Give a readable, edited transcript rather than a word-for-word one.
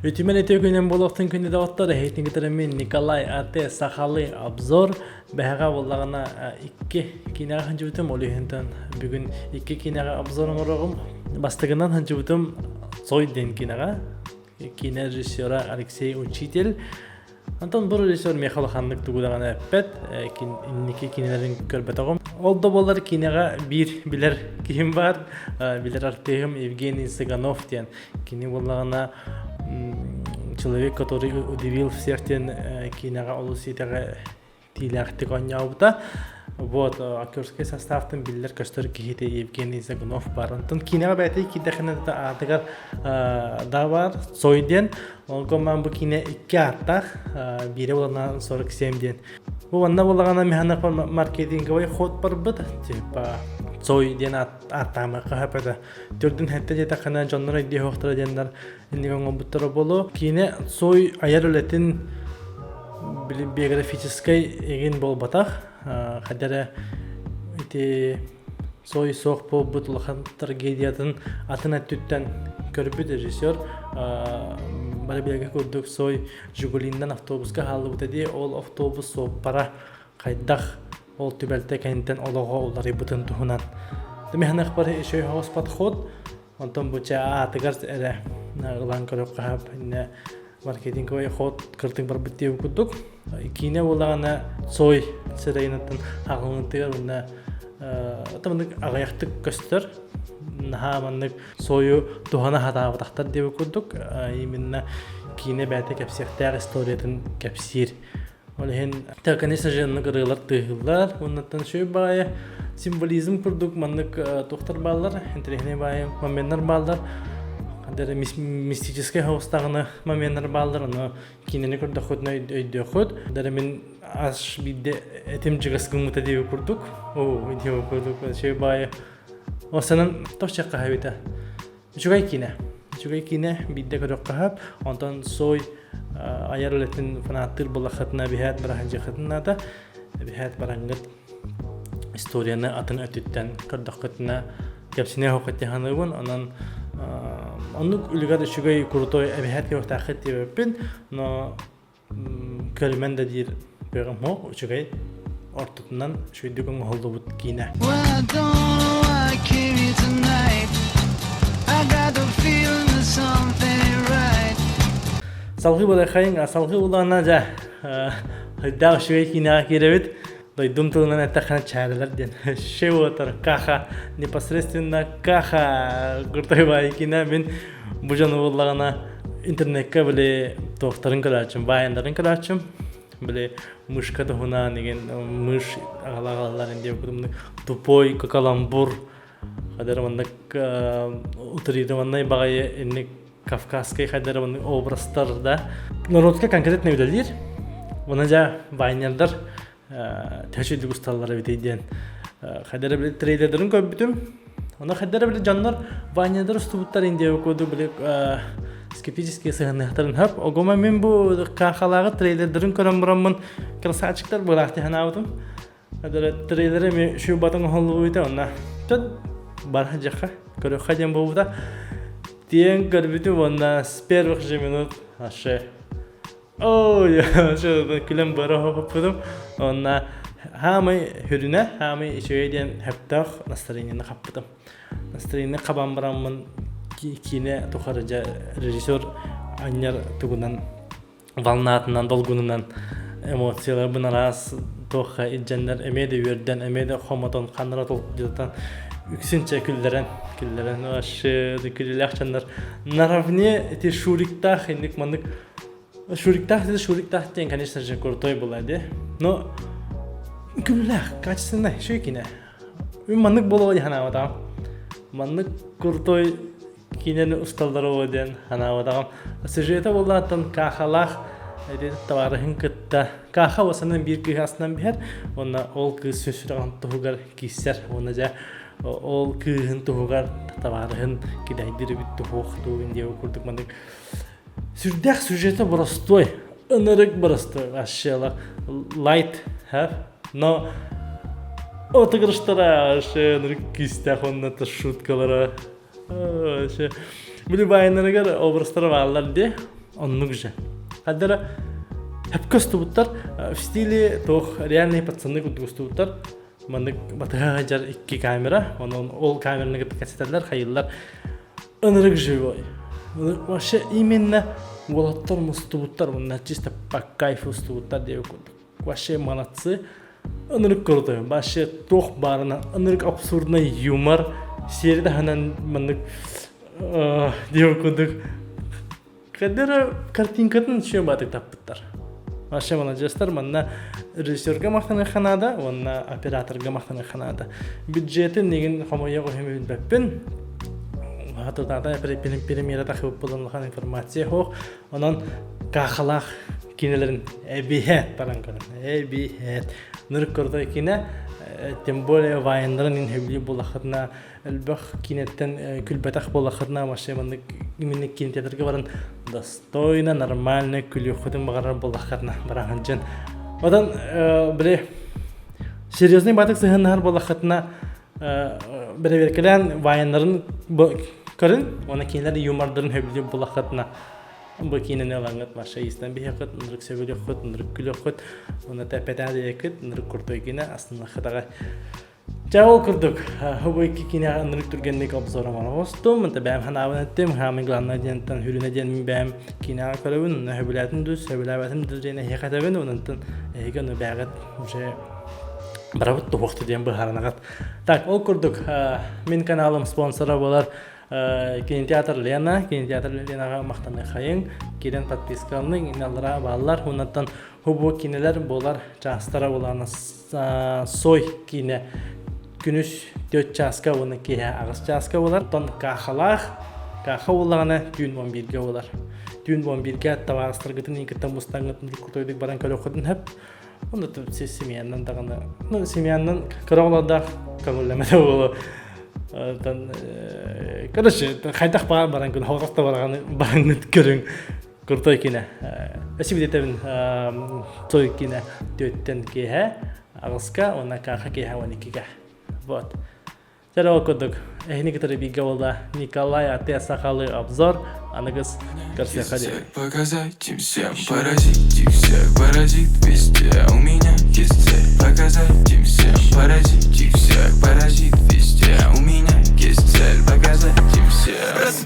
Үтүмэн үтүө күнүн буолуохтун күндү доҕоттор, эһиитин кытары мин Николай АТ Сахалы обзор бэһэҕэ буоллаҕына икки киинэҕэ сылдьыбытым, ол иһинтэн бүгүн икки киинэҕэ обзор оҥоруоҕум. Бастакынан сылдьыбытым Цой диэн киинэҕэ. Киинэ режиссера Алексей Учитель. Онтон бу режиссер миэхэ улаханнык тугу даҕаны эппэт, инники киинэлэрин көрбөтөҕүм. Ол да буоллар киинэҕэ биир билэр киһим баар, билэр артыыһым Евгений Цыганов диэн. Кини буоллаҕына «Человек, который удивил всех» диэн киинэҕэ олус итэҕэ тиилээхтик оонньообута. Вот, актерскай составтан биллэр-көстөр киһитэ Евгений Загунов баар. Онтон киинэҕэ бэйэтэ киирдэхинэ аатыгар да баар, Цой диэн. Онтон бу киинэ икки ааттаах, биирэ буолана 47 диэн. Бу манна буоллаҕына механах маркетинговый ход барбыт, типа Цой диэн ааттаамыахха сөп этэ. Төрдүн хэттэ диэтэххинэ дьоннор өйдүөхтэрэ диэннэр инник оҥорбуттара буолуо. Киинэ Цой айар үлэтин биографическай игин буолбатах. Хайда эрэ ити Цой суох буолбут улахан трагедиятын атын өттүттэн көрбүт режиссер бары билэргэ курдук Цой Жигулиннан автобуска хааллыбыта дии. Ол автобус суоппара хайдах ол түбэлтэ кэнниттэн олоҕо уларыйбытын туһунан. Механахпар еще хоос подход Онтон бу чэ аатыгар эрэ ылан көрөххө сөп. Иннэ маркетинговый ход кыртык барбыт диэбит курдук. Киинэ буоллаҕына Цой сирэйинаттан аҕылынытыгар уонна маннык аҕыйахтык көстөр. Наһаа маннык Цойу туһана сатаабатахтар диэбит курдук. Именно киинэ бэйэтэ кэпсиэхтээх историятын кэпсиир. Ол иһин, конечно же, оннук ырыалар тыаһыыллар. Уоннаттан үчүгэй баайы символизм курдук маннык туохтар бааллар, интэриэһинэй баайы моменнар бааллар. Хандар мистическэй соҕустаҕына моменнар бааллар, ону киинэни көрдөххүтүнэ өйдүөххүт. Дара мин аж биирдэ этим дьыгас гыммыта диэбит курдук. Оо, диэбит курдук үчүгэй баайы. Осанан тохча хаһабыта. Үчүгэй киинэ. Үчүгэй киинэ биирдэ көрүөххэ сөп. Онтон Сой айар үлэтин фанаттыыр буоллаххытына эбиһээт бараһыдьыаххытын наада. Эбиһээт бараҥҥыт историяны атын өттүттэн көрдөххүтүнэ кэпсиниэ хоһ саныыбын. Онон оннук үлүгэр үчүгэй крутой эбиһээт көрүөхтээххит диэбэппин. Но Көрүмэн да диир кыаҕым суох, үчүгэй ортотунан үчүгэйдик оҥоһуллубут киинэ. Салгыы балайхайын салгыы улаана дьэ хайдаах үчүгэй киинэҕэ киирэбит. Дойдум тылынан эттэххинэ чээлэлэр диэн. Шеуотар каха непосредственно каха куртай баай киинэ мин бу дьону буллаҕына интернекка били туохтарын көрөөччүм, баайаннарын көрөөччүм. Били мышка туһунан деген мыш аҕалаҕалар диэн курдук тупой каламбур хадары маннык утрированный баҕайы инник кавказскай хайдары маннык образтар да народка конкретно үлэлиир. Уна дьэ вайнердар төһө усталлар эбитий диэн хайдары били трейлердарын көрбүтүм. Ону хайдары били дьоннор вайнердар устубуттар индия куду били скептический сыһынныахтарын хөп. Огома мин бу кахалааҕы трейлердарын көрөн бараммын красавчиктар буолаахты санаабытым. Трейлеры ми шубатын оһоллубуйта онна тот бар жаха көрөххө диэн буолбута. Тиэн көрбүтүм уонна с первых же минут аше Ой, күлэн бара хоппутум. Онна хаамай хүрүнэ, хаамай үчүгэй диэн сөптөөх настроениены хаппытым. Настроение хабан бараммын киинэ тухары дьэ режиссер анньар тугунан волнатынан, долгунунан эмоцияларбын араас туохха илдьэннэр эмиэ да үөрдэн, эмиэ да хомотон, ханнара толкуйдатан үксүн чэ күллэрэн, күллэрэн вообще күлүүлээх дьоннор наравне эти шуриктаах инник маннык Шуриктаах деді Шуриктаах диэн, конечно же, крутой была де. Но күлүүлээх, качественный, үчүгэй киинэ. Мин маннык буолуо дии санаабатаҕым. Маннык крутой киинэни усталлара буолуо диэн санаабатаҕым. Сюжета буоллааттан Кахалаах эти табаарыһын кытта Каха уосанан биир кыыһы астынан биһэр уонна ол кыыс сүрэҕин туһугар киирсэр уонна дьэ ол кыыһын туһугар табаарыһын кидэйдир эбит туһуох тугун диэбит курдук маннык Сүрдээх сюжета боростуой, ынырык боростуой вообще light have, но отыгрыштара вообще ынырык күүстээх уонна шуткалара вообще били баайыннарыгар образтара бааллар дии. Оннук же. Хаддара хөпкө устубуттар в стиле туох реальные пацаны курдук устубуттар. Маннык батыһа сылдьар икки камера, онон ол камераны кытта кэпсэтэллэр, хайыллар. Ынырык живой. Вообще именно уолаттар мустубуттар, мунна чисто по кайфу устубуттар диэбит курдук. Вообще молодцы. Ынырык крутой. Вообще туох баарына ынырык абсурдный юмор. Сиэри таһынан маннык диэбит курдук Кадера картинкатын үчүгэй баатык таппыттар. Вообще маладьыастар манна режиссерга махтаныахха наада уонна операторга махтаныахха наада. Бюджетин игин хомойуох иһин билбэппин. Хатытаата премьера тахыбыт буолан улахан информация суох. Онон каахалаах кинилэрин эбиһэт баран көрөн. Эбиһэт. Нырык крутой кине, тем более вайннарын ин хөбүлүү булахытына элбэх киинэттэн күлбэтэх буоллаххытына вообще маннык именно кинотеатрга баран достойно нормально күлүөххүтүн баҕарар буоллаххытына бараҕын дьон одан били серьезный батык сыһыаннаһар буоллаххытына бэрэбиэркэлээн вайннарын көрүн уонна кинилэр юмордарын сөбүлүүр буоллаххытына бу киинэни ылаҥҥыт вообще истэн биһиэххит ынырык сөбүлүөххүт ынырык күлүөххүт уонна тэппэтээ диэккит ынырык курдук киинэ астынаххыт аҕай. Дьэ ол курдук, бу икки киинэҕэ ынырык түргэнник обзор оҥоростум. Онто бэйэм санаабын эттим. Хаамый главное диэнтэн хүрүнэ диэн мин бэйэм киинэҕэ көрөбүн. Онно сөбүлээтим дуу, сөбүлээбэтим дуу диэн эһиэхэ этэбин. Онтон эһиги ону бэйэҕит уже барабыт туһуохту диэн быһаарынаҕыт. Так, ол курдук, мин каналым спонсора буолар кинотеатр Лена. Кинотеатр Ленаҕа махтаныаххайыҥ. Киирэн подпискаланыҥ, инналара бааллар. Оннуттан хубу кинилэр буолар чаастара булаана Сой киинэ күнүс 4 чааска уонна киэһэ 8 чааска буолар. Оттон каахалаах, кааха буоллаҕына түүн 11-гэ буолар. Түүн 11-гэ табаарыстаргытын кытта мустаҥҥыт кутуйдук баран көрүөххүтүн сөп. Онно семьянан даҕаны, ну семьянан кыра оҕолордоох көҥүллэмэтэ буолуо. Оттон короче, хайдах баар баран күн хоҕос да бараҥҥыт көрүҥ. Крутой кино. Өссө билетэбин той кино түөттэн киэһэ аҕыска уонна кааха киэһэ 12-гэ. Вот. Чэ ол курдук эһини кытары бииргэ буолла Николай Ате сахалыы обзор аныгыс көрсүөххэ диэри. Показать им всем, поразить их всех, паразит везде. У меня есть цель, показать им всем, поразить их всех, паразит везде. У меня есть цель, показать им всем.